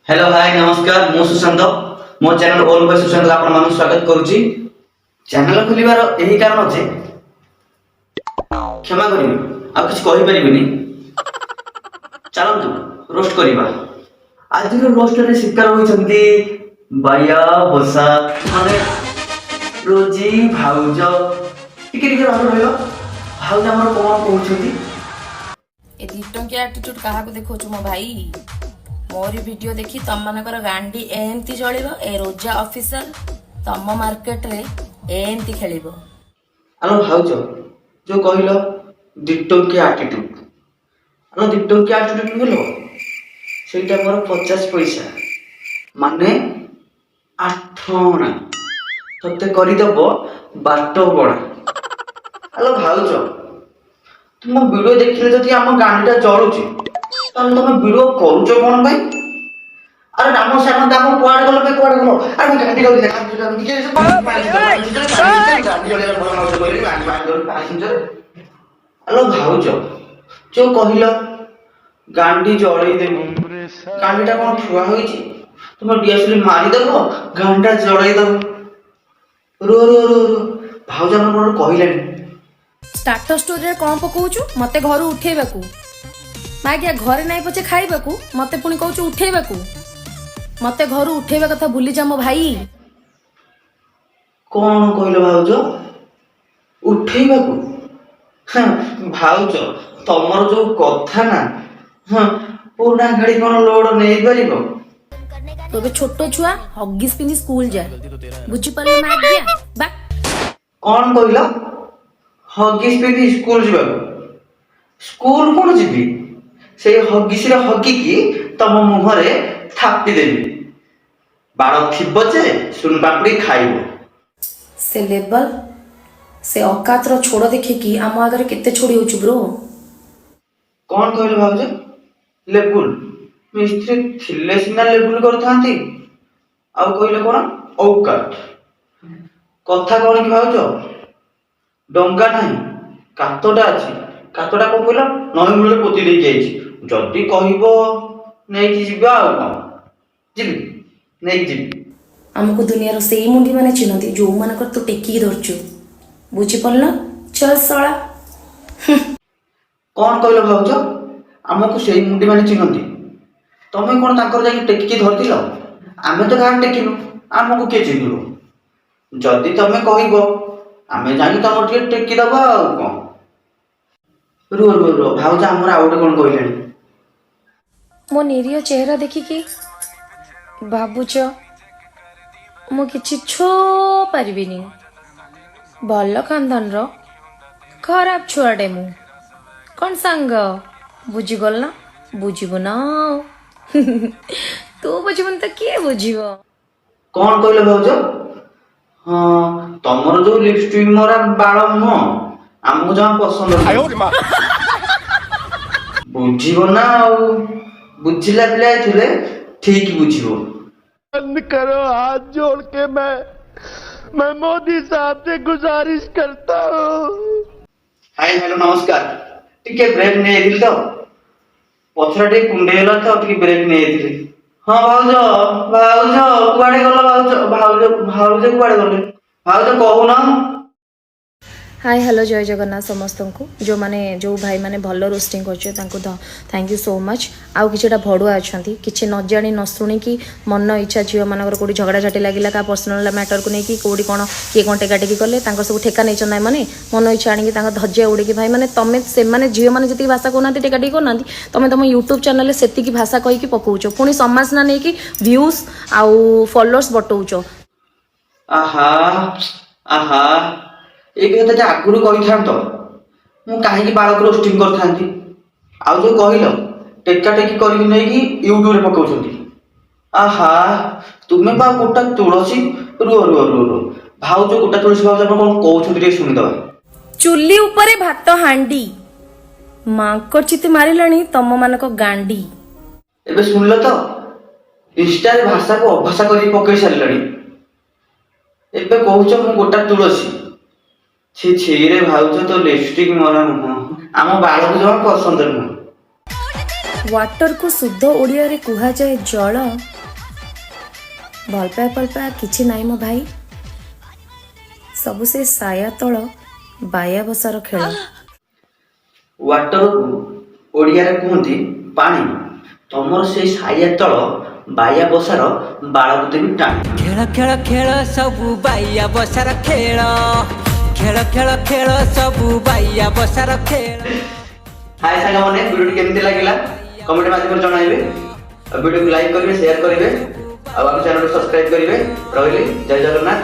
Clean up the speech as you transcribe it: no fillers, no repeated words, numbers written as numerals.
Hello, high, ନମସ୍କାର। ମୁଁ ସୁଶାନ୍ତ। ମୋ ଚ୍ୟାନେଲ ଓଲ୍ ବାଇ ସୁଶାନ୍ତ ଆପଣମାନଙ୍କୁ ସ୍ୱାଗତ କରୁଛି। ଚ୍ୟାନେଲ ଖୋଲିବାର ଏହି କାରଣ ଯେ, କ୍ଷମା କରିବେ, ଆଉ କିଛି କହିପାରିବିନି। ଚାଲନ୍ତୁ ରୋଷ୍ଟ କରିବା। ଆଜିର ରୋଷ୍ଟରେ ଶିକାର ହୋଇଛନ୍ତି ବାୟା ବସା, ମାନେ ରୋଜି ଭାଉଜ। ଟିକେ ଟିକେ ରହିବ ରହିବ, ଭାଉଜ ଆମର କଣ କହୁଛନ୍ତି? ଏ 2 ଟଙ୍କିଆ ଆଟିଚ୍ୟୁଡ କାହାକୁ ଦେଖାଉଛୁ ମୋ ଭାଇ? ମୋରି ଭିଡିଓ ଦେଖି ତମମାନଙ୍କର ଗାଣ୍ଡି ଏମିତି ଜଳିବ। ଏ ରୋଜା ଅଫିସର ତମ ମାର୍କେଟରେ ଏମିତି ଖେଳିବ। ଆଲୋ ଭାଉଜ, ଯୋଉ କହିଲ 2 ଟଙ୍କିଆ ଆଟିଟ୍ୟୁଡ, ଆଲୋ 2 ଟଙ୍କିଆ ଆଟିଟ୍ୟୁଡ ନୁହେଁ, ସେଇଟା ମୋର 50 ପଇସା, ମାନେ 8 ଅଣା। ତତେ କରିଦବ ବାଟ ବଣା। ଆଲୋ ଭାଉଜ, ତୁମ ଭିଡିଓ ଦେଖିଲେ ଯଦି ଆମ ଗାଣ୍ଡିଟା ଜଳୁଛି, ତାହେଲେ ତମେ ଭିଡିଓ କରୁଛ କଣ ପାଇଁ? ଆରେ ରାମ ଶ୍ୟାମ ଦାମ କୁଆଡେ ଗଲ ଭାଇ, କୁଆଡେ ଗଲ? ଆରେ ମୁଁ ଗାଣ୍ଡି ଜଳିଲା, ଗାଣ୍ଡି ଜଳିଲା। ଆଲୋ ଭାଉଜ, ଯୋଉ କହିଲ ଗାଣ୍ଡି ଜଳେଇ ଦେବି, ଗାଣ୍ଡିଟା କଣ ଥୁଆ ହୋଇଛି? ତୁମେ ଡିଆସିଲି ମାରିଦେବ, ଗାଣ୍ଡିଟା ଜଳେଇ ଦବ। ରୁହ ରୁହ ରୁହ ରୁହ, ଭାଉଜ ଆମର କଣ କହିଲେଣି। ଷ୍ଟାଟସ୍ ଷ୍ଟୋରିରେ କଣ ପକଉଛୁ ମତେ ଘରୁ ଉଠେଇବାକୁ? ମାଗିଆ, ଘରେ ନାଇଁ ପଛେ ଖାଇବାକୁ, ମତେ ପୁଣି କହୁଛୁ ଉଠେଇବାକୁ। ମତେ ଘରୁ ଉଠେଇବା କଥା ଭୁଲି ଯା ମୋ ଭାଇ। କଣ କହିଲ ଭାଉଜ, ଉଠେଇବାକୁ? ହଁ, ଭାଉଜ, ତମର ଯୋଉ କଥା ନା, ହଁ, ପୁରୁଣା ଗାଡି କଣ ଲୋଡ ନେଇପାରିବ? ତୁ ଏବେ ଛୋଟ ଛୁଆ, ହଗିସ୍ ପିନ୍ଧି ସ୍କୁଲ ଯା, ବୁଝିପାରିଲୁ ମାଗିଆ ବା? କଣ କହିଲ, ହଗିସ୍ ପିନ୍ଧି ସ୍କୁଲ ଯିବାକୁ? ସ୍କୁଲ କଣ ଯିବି, ସେଇ ହଗିସରେ ହଗିକି ତମ ମୁହଁରେ ଥାପି ଦେବି। ବାଳ ଥିବ ଯେ ସୁନପାମ୍ପୁଡି ଖାଇବ। ସେ ଲେବଲ, ସେ ଅକାତର ଛୋଡ଼ ଦେଖିକି ଆମ ଆଗରେ କେତେ ଛୋଡ଼ି ହଉଛୁ ବ୍ରୋ। କଣ କହିଲ ଭାଉଜ, ଲେବୁଲ? ମିସ୍ତ୍ରୀ ଥିଲେ ସିନା ଲେବୁଲ କରିଥାନ୍ତି। ଆଉ କହିଲେ କଣ ଔକାତ? କଥା କଣ କି ଭାଉଜ, ଡଙ୍ଗା ନାହିଁ, କାତଟା ଅଛି। କାତଟା କଣ କହିଲ, ନଈ ମୂଳରେ ପୋତି ଦେଇକି ଯାଇଛି। ଯଦି କହିବ ନେଇକି ଯିବା। ଆଉ କଣ, ଯିବି, ନେଇକି ଯିବି। ଆମକୁ ଦୁନିଆର ସେଇ ମୁଣ୍ଡି ମାନେ ଚିହ୍ନନ୍ତି ଯୋଉମାନଙ୍କର ତୁ ଟେକିକି ଧରିଛୁ, ବୁଝିପାରିଲ? ଚଲ ଶଳା। କଣ କହିଲ ଭାଉଜ, ଆମକୁ ସେଇ ମୁଣ୍ଡି ମାନେ ଚିହ୍ନନ୍ତି? ତମେ କଣ ତାଙ୍କର ଯାଇକି ଟେକିକି ଧରିଥିଲ? ଆମେ ତ କାହାର ଟେକିନୁ, ଆମକୁ କିଏ ଚିହ୍ନିବ? ଯଦି ତମେ କହିବ, ଆମେ ଯାଇକି ତମର ଟିକେ ଟେକିଦବା, ଆଉ କଣ। ରୁହ ରୁହ ରୁହ, ଭାଉଜ ଆମର ଆଉ ଗୋଟେ କଣ କହିଲେଣି। ମୋ ନିରୀହ ଚେହେରା ଦେଖିକି ଭାବୁଛ ମୁଁ କିଛି ଛୋ ପାରିବିନି। ଭଲ ଖାନଦାନର ଖରାପ ଛୁଆଟେ ମୁଁ। କଣ ସାଙ୍ଗ, ବୁଝିଗଲ ନା? ବୁଝିବୁ ନା ଆଉ। ତୁ ବୁଝିବୁନି ତ କିଏ ବୁଝିବ? କଣ କହିଲ ଭାଉଜ? ହଁ, ତମର ଯୋଉ ଲିପଷ୍ଟିକ ମରା ବାଳ ମୁହଁ ଆମକୁ ଜମା ପସନ୍ଦ ନୁହେଁ। ବୁଝିବ ନା ଆଉ, ବୁଝିଲା ପିଲା ଥିଲେ ଠିକ ବୁଝିବ। बंद करो, हाथ जोड़ के मैं मैं मोदी साहब से गुजारिश करता हूँ। ହାଇ, ହ୍ୟାଲୋ, ନମସ୍କାର। ଟିକେ ବ୍ରେକ୍ ନେଇଯାଇଥିଲି ତ, ପଛଟା ଟିକେ କୁଣ୍ଡେଇ ହେଲା ତ, ଟିକେ ବ୍ରେକ୍ ନେଇଯାଇଥିଲି। ହଁ ଭାଉଜ, ଭାଉଜ କୁଆଡେ ଗଲ? ଭାଉଜ, ଭାଉଜ, ଭାଉଜ କୁଆଡେ ଗଲେ? ଭାଉଜ, କହୁନ। ହାଇ, ହ୍ୟାଲୋ, ଜୟ ଜଗନ୍ନାଥ ସମସ୍ତଙ୍କୁ। ଯେଉଁମାନେ, ଯେଉଁ ଭାଇମାନେ ଭଲ ରୋଷ୍ଟିଂ କରୁଛ, ତାଙ୍କୁ thank you so much. ଆଉ କିଛିଟା ଭଡ଼ୁଆ ଅଛନ୍ତି, କିଛି ନ ଜାଣି ନ ଶୁଣିକି ମନ ଇଚ୍ଛା ଝିଅମାନଙ୍କର କେଉଁଠି ଝଗଡ଼ାଝାଟି ଲାଗିଲା, କାହା ପର୍ସନାଲ ମ୍ୟାଟରକୁ ନେଇକି କେଉଁଠି କ'ଣ କିଏ କ'ଣ ଟେକାଟେକି କଲେ, ତାଙ୍କର ସବୁ ଠେକା ନେଇଛନ୍ତି। ମାନେ ମନ ଇଚ୍ଛା ଆଣିକି ତାଙ୍କ ଧଜିଆ ଉଡ଼ିକି, ଭାଇମାନେ ତମେ, ସେମାନେ ଝିଅମାନେ ଯେତିକି ଭାଷା କହୁନାହାନ୍ତି, ଟେକାଟେକି କରୁନାହାନ୍ତି, ତମେ ତମ ୟୁଟ୍ୟୁବ୍ ଚ୍ୟାନେଲରେ ସେତିକି ଭାଷା କହିକି ପକଉଛ। ପୁଣି ସମାଜ ନା ନେଇକି ଭ୍ୟୁଜ୍ ଆଉ ଫଲୋଅର୍ସ ବଟଉଛ। ଆହା ଆହା, ଏଇ କଥା ଯଦି ଆଗରୁ କହିଥାନ୍ତ, ମୁଁ କାହିଁକି ବାଳକୁ ରୋଷ୍ଟିଂ କରିଥାନ୍ତି? ଆଉ ଯୋଉ କହିଲ ଟେକା ଟେକି କରିକି ନେଇକି ୟୁଟ୍ୟୁବରେ ପକାଉଛନ୍ତି, ଆହା, ତୁମେ ବା ଗୋଟା ତୁଳସୀ। ରୁହ ରୁହ ରୁହ ରୁହ, ଭାଉଜ, ଗୋଟା ତୁଳସୀ ଭାଉଜ ଆପଣ କଣ କହୁଛନ୍ତି ଟିକେ ଶୁଣିଦବା। ଚୁଲି ଉପରେ ଭାତ ହାଣ୍ଡି, ମାଙ୍କଡ଼ ଚିତି ମାରିଲାଣି ତମ ମାନଙ୍କ ଗାଣ୍ଡି। ଏବେ ଶୁଣିଲ ତ, ଇନଷ୍ଟାରେ ଭାଷାକୁ ଅଭାଷା କରିକି ପକେଇ ସାରିଲାଣି। ଏବେ କହୁଛ ମୁଁ ଗୋଟା ତୁଳସୀ। ଛି ଛିରେ ଭାଉଜ, ତୋ ଲିପଷ୍ଟିକ ମରା ମୁହଁ ଆମ ବାଳକୁ ଜମା ପସନ୍ଦ ନୁହଁ। ୱାଟରକୁ ଶୁଦ୍ଧ ଓଡ଼ିଆରେ କୁହାଯାଏ ଜଳ। ଭଲ ପାଇବା ଭଲ ପାଇବା କିଛି ନାହିଁ ମୋ ଭାଇ, ସବୁ ସେ ସାୟା ତଳ ବାୟା ବସାର ଖେଳ। ୱାଟରକୁ ଓଡ଼ିଆରେ କୁହନ୍ତି ପାଣି। ତମର ସେଇ ସାୟା ତଳ ବାୟା ବସାର ବାଳକୁ ଦେବି ଟାଣି। ଖେଳ ଖେଳ ଖେଳ, ସବୁ ବାଇଆ ବସାର ଖେଳ। ଖେଳ ଖେଳ ଖେଳ, ସବୁ ବାଇଆ ବସାର ଖେଳ। ହାଏ ସାଙ୍ଗମାନେ, ଭିଡ଼ିଓଟି କେମିତି ଲାଗିଲା କମେଣ୍ଟ ମାଧ୍ୟମରେ ଜଣାଇବେ ଆଉ ଭିଡ଼ିଓକୁ ଲାଇକ୍ କରିବେ, ସେୟାର କରିବେ ଆଉ ଆମ ଚ୍ୟାନେଲକୁ ସବସ୍କ୍ରାଇବ କରିବେ। ରହିଲି, ଜୟ ଜଗନ୍ନାଥ।